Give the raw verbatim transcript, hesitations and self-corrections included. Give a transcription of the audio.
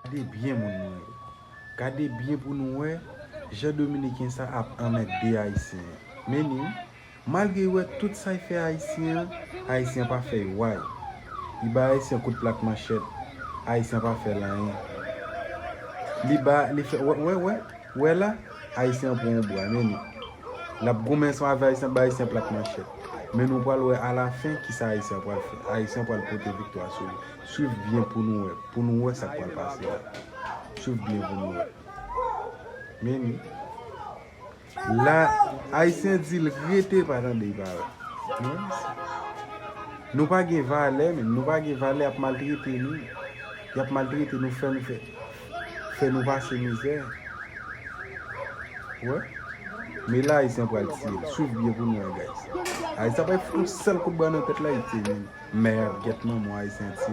Gade byen, moun mwen yo. Gade byen pou nou wè jan Dominiken sa ap anmède Ayisyen an. Men ni, malgre l wè tout sa l fè Ayisyen an, Ayisyen an pa fè l way. Li ba Ayisyen kout plat manchèt, Ayisyen an pa fè l anyen. Li ba, li fè, wè, wè, wè, wè la, Ayisyen an pran yon bwa, men ni. L ap goumen ansanm avè Ayisyen, ba Ayisyen plat manchèt. Men nou pral wè alafen kisa Ayisyen an pral fè. Ayisyen an pral pote viktwa sou li. Swiv byen pou nou wè, pou nou wè sa k pral pase la. Swiv byen pou nou wè. Men ni. La, Ayisyen di l rete pa tande l pale. Nou pa gen valè, men nou pa gen valè, y ap maltrete nou. Y ap maltrete nou, fè nou fè, fè nou pase mizè. Wè. Men la, Ayisyen pral tiye l. Swiv byen pou nou wè, guys. Ayisyen pral fout yon sèl kout bwa nan tèt la, li tiye l. Mèd, gèt manman, Ayisyen tiye.